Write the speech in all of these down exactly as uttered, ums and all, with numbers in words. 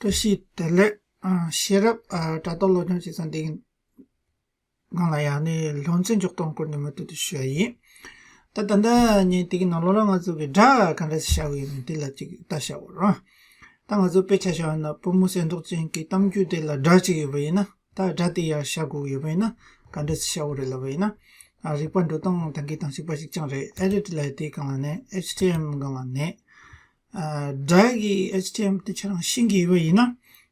བཀྲ་ཤིས་བདེ་ལེགས། ཨ། ཤེས་རབ། ཨ། དྲ་ཐོག་སློབ་སྦྱོང་བྱེད་ས་འདི་གི་སྒང་ལ་ཡང་ནས་སློབ་ཚན་འཇོག་སྟངས་སྐོར་ནས་མུ་མཐུད་དུ་ཞུ་ཡ་ཡིན། ད་ད་ལྟ་ངས་འདི་གི་ནང་ལོགས་ལ་ང་ཚོ་གི་སྒྲ་ག་འདྲ་ཞིག་བཞག་དགོས་ཡོད་མེད་འདི་ལ་ཅིག་ལྟ་བྱ་བ་རང་། ད་ང་ཚོ་དཔེ་ཆ་བཞག་ན་པུས་མོ་གསལ་མདོག་ཅན་གྱི་གཏམ་རྒྱུད་དེ་ལ་སྒྲ་ཅིག་ཡོད་པ་ཡིན་ན། ད་སྒྲ་དེ་ཡར་བཞག་དགོས་ཡོད་པ་ཡིན་ན་ག་འདྲ་ཞིག་བཞག་དགོས་རེད་ལབ་པ་ཡིན་ན། ཨ། རིག་པ་འགྲོ་སྟངས་དང་གི་དང་གཅིག་པ་གཅིག་རྐྱང་རེད། Edit ལབ་དེའི་སྒང་ལ་ནས། H T M སྒང་ལ་ནས། ཨ། སྒྲ་གི་H T M དེ་ཁྱེད་རང་ཤེས་ཀྱི་ཡོད་པ་ཡིན་ན།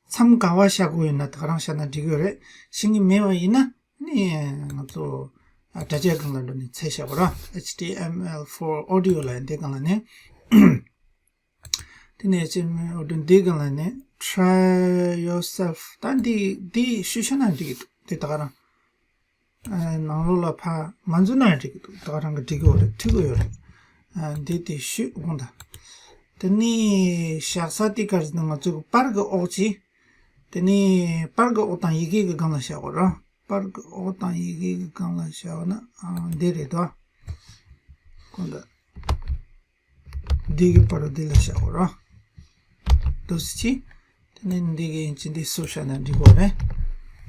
མཚམས་ག་པར་བཞག་དགོས་ཡོད་ན་ད་ག་རང་བཞག་ན་འགྲིག་གི་ཡོད་རེད། ཤེས་ཀྱི་མེད་པ་ཡིན་ན་ནི་ང་ཚོ། ཨ། དྲ་རྒྱ་སྒང་ལ་འགྲོ་ནས་འཚོལ་བྱ་བ་རང་། H T M L for audio ལབ་དེའི་སྒང་ལ་ནས། དེ་ནས་ཅི་མི་འོ་དུ་འདི་གང་ལ་ནི་try yourself ད་འདི་འདི་ཞུ་ཤ་ན་འགྲིག་གི་འདུག་དེ་ད་ག་རང་། ཨ། ནང་ལོགས་ལ་ཕ་མ་འཛུལ་ན་འགྲིག་གི་འདུག་ད་ག་རང་གི་འགྲིག་གི་ཡོད་རེད། འགྲིག་གི་ཡོད་རེད། ཨ། འདི་དེ་ཞུ་དགོངས་དག་དེ་ནི་བཞག་ས་དེ་ག་རེ་ཟེར་ན་ང་ཚོ་གི་པར་གི་འོག་ཅི། དེ་ནི་པར་གི་འོག་དང་ཡི་གེ་གི་སྒང་ལ་བཞག་གོ་ར། པར་གི་འོག་དང་ཡི་གེ་གི་སྒང་ལ་བཞག་ན། ཨ། འདི་རེད་དོ། དགོངས་དག་འདི་གི་པར་འདི་ལ་བཞག་གོ་ར། འདུག་སེ་ཅི། དེ་ནས་འདི་གི་ཡིན་གཅིག་འདི་སུབ་བཞག་ན་འགྲིག་གོ་རེད།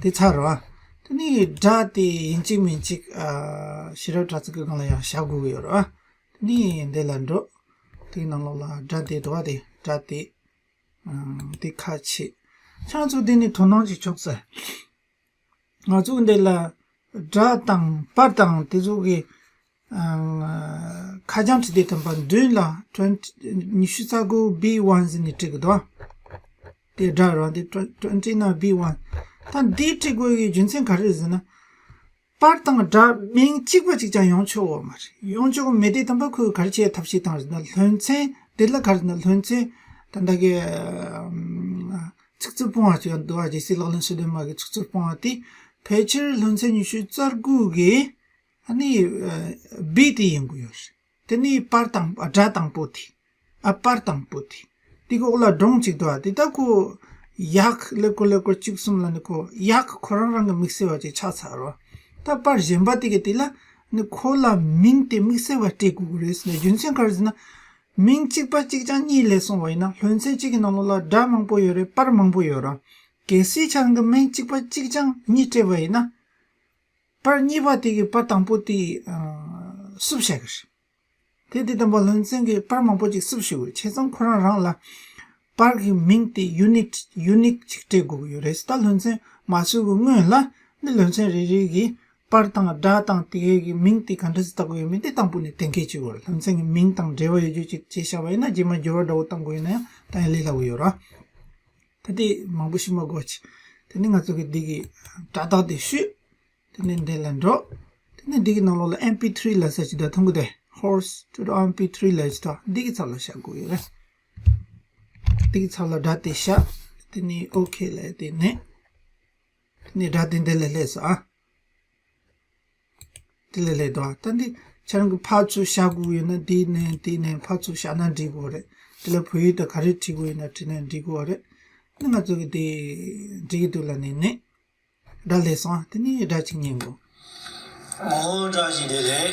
དེ་ཚར་རོ། དེ་ནས་སྒྲ་དེ་ཡིན་གཅིག་མིན་གཅིག་ཨ། ཤེས་རབ་དྲ་ཚིགས་ཀྱི་སྒང་ལ་ཡང་བཞག་དགོས་ཀྱི་ཡོད་རེད་བ། དེ་ནས་འདི་ལ་འགྲོ། དེའི་ནང་ལོགས་ལ་སྒྲ་དེ་འགྲོ་བ་དེ་སྒྲ་དེ། ཨ། དེ་ཁ་ཕྱེ། ཁྱེད་ཚོ་འདི་ནས་དོ་སྣང་ཅིག་ཆོག་ཟེར། ང་ཚོ་འདི་ལ་སྒྲ་དང་པར་དང་དེ་ཚོ་གི། ཨང་། ཁ་བྱང་བྲིས་དེ་དང་པོ་མདུན་ལ་twenty ཉི་ཤུ་རྩ་དགུ B one ཟེར་ནས་བྲིས་གི་འདུག་དེ་སྒྲ་རང་དེ་twenty ན B one། ད་འདི་བྲིས་དགོས་ཀྱི་རྒྱུ་མཚན་ག་རེ་རེད་ཟེར་ན། པར་དང་སྒྲ་མིང་གཅིག་པ་གཅིག་ཀྱང་ཡོང་ཆོག་གི་མ་རེད། ཡོང་ཆོག་གི་མེད་དེ་དང་པོ་ཁོས་ག་རེ་བྱེད་ཐབས་ཤེས་བཏང་རེད་ན། སློབ་ཚན་དེ་ལ་ག་རེ་ན་སློབ་ཚན་ད་ལྟ་གི། ཨང་། ཚིག་རྩུབ་སྤོང་བ་ཅིག་འདུག་བ། རྗེ་སྲས་ལག་ལེན་སོ་བདུན་མ་གི་ཚིག་རྩུབ་སྤོང་བ་དེ་ཕལ་ཆེར་སློབ་ཚན་ཉི་ཤུ་རྩ་དགུ་གི་ཨ་ནི་B དེ་ཡིན་དགོས་ཡོད་རེད། དེ་ནི་པར་དང་སྒྲ་དང་པོ་དེ། ཨ། པར་དང་པོ་དེ། དེ་གི་འོག་ལ་སྒྲུང་ཅིག་འདུག་བ། དེ་ད་ཁོ་ཡག་ཀླད་ཀོར་ཀླད་ཀོར་གཅིག་གསུམ་ལ་ནི་ཁོ་ཡག་ཁོ་རང་རང་གི་དམིགས་བསལ་བ་ཅིག་ཆགས་ཚར་རོ། ད་པར་གཞན་པ་དེ་གི་དེ་ལ་ནི་ཁོ་ལ་མིང་དེ་དམིགས་བསལ་བ་སྤྲད་དགོས་ཀྱི་རེད་ཟེར་ནས། རྒྱུ་མཚན་ག་རེ་ཟེར་ན། མིང་གཅིག་པ་གཅིག་རྐྱང་གཉིས་སླེབས་སོང་བ་ཡིན་ན་སློབ་ཚན་གཅིག་གི་ནང་ལོགས་ལ་སྒྲ་མང་པོ་ཡོད་རེད། པར་མང་པོ་ཡོད་རེད། གལ་སྲིད་ཁྱེད་རང་གི་མིང་གཅིག་པ་གཅིག་རྐྱང་གཉིས་སྤྲད་པ་ཡིན་ན། པར་གཉིས་པ་དེ་གི་པར་དང་པོ་དེ། ཨ། སུབ་བྱ་གི་རེད། དེ་དེ་དང་པོ་སློབ་ཚན་གྱི་པར་མང་པོ་ཅིག་སུབ་ཞུ་དགོས། བྱས་ཙང་ཁོ་རང་རང་ལ་པར་གྱི་མིང་དེ་ཡུ་ནིཊ་ཡུ་ནིག་ཅིག་སྤྲད་དགོས་ཀྱི་ཡོད་རེད། ད་སློབ་ཚན་མ་སུབ་ཀྱི་སྔོན་ལ་ནི་སློབ་ཚན་རེ་རེ་གི་པར་དང་སྒྲ་དང་དེ་གའི་གི་མིང་དེ་ག་འདྲ་ཞིག་བཏགས་དགོས་ཡོད་མེད་དེ་དང་པོ་ནས་གཏན་འཁེལ་བྱེད་དགོས་རེད། སློབ་ཚན་གྱི་མིང་དང་འབྲེལ་བ་ཡོད་རྒྱུ་ཅིག་བྱས་བཞག་པ་ཡིན་ན་རྗེས་མ་འགྱུར་བ་འདྲ་བོ་གཏང་དགོས་ཡིན་ན་ཡང་གཏང་ཡ་ལས་སླ་བོ་ཡོད་རེད། ད་དེ་མང་པོ་ཞིག་མ་དགོས་ཅིག་དེ་ནི་ང་ཚོ་གི་འདི་གི་དྲ་ཐག་དེ་བཤུས། དེ་ནས་འདི་ལ་འགྲོ། དེ་ནས་འདི་གི་ནང་ལོགས་ལ་M P three ལབ་ས་ཅིག་འདུག་མཐོང་གི་དེ། Horse to the M P three ལབ་ཅིག་འདུག་འདི་གི་ཚབ་ལ་བཞག་དགོས་ཡོད་རེད། འདི་གི་ཚབ་ལ་སྒྲ་དེ་བཞག་དེ་ནས་ཨོ་ཁེ་ལབ་དེ་ནས། དེ་ནས་སྒྲ་དེ་འདི་ལ་སླེབས་སོང་ཨ། དེ་ལ་སླེབས་འདུག་ད་འདི་ཁྱེད་རང་གི་ཕར་ཚུར་བཞག་དགོས་ཡོད་ན་དེ་ནས་དེ་ནས་ཕར་ཚུར་བཞག་ན་འགྲིག་གི་རེད། དེ་ལ་བོད་ཡིག་དང་ག་རེ་བྲིས་དགོས་ཡོད་ན་བྲིས་ན་འགྲིག་གི་རེད། ནི་ང་ཚོ་གི་དེ་འགྲིག་གི་འདུག་ལབ་ནས་ནས། སྒྲ་སླེབས་སོང་། དེ་ནས་སྒྲ་ཅིག་ཉན་དགོས། མོ་སྒྲ་ཞིག་རེད་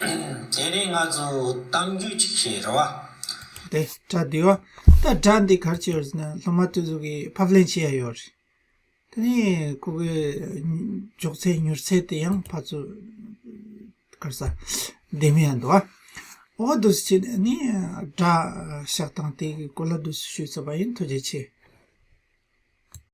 རེད། དེ་ནས་ང་ཚོ་གཏམ་རྒྱུད་ཅིག་བཤད་རེད་བ། དེ་སྒྲ་འདི་བ། ད་སྒྲ་འདི་ག་རེ་བྱས་ཡོད་ཟེར་ན་སློབ་མ་དེ་ཚོ་གིས་ཕབ་ལེན་བྱེད་ཡ་ཡོད་རེད། དེ་ནས་ཁོ་གི་འཇོག་ཚད་མྱུར་ཚད་དེ་ཡང་ཕར་ཚུར་ག་རེ་ཟ་ལྡེམ་ཡ་འདུག་བ། འོ་འདུག་སེ་བྱས་ནས་སྒྲ་བཞག་སྟངས་དེ་གི་སྐོར་ལ་འདུག་སེ་ཞུས་ཚར་བ་ཡིན། ཐུགས་རྗེ་ཆེ།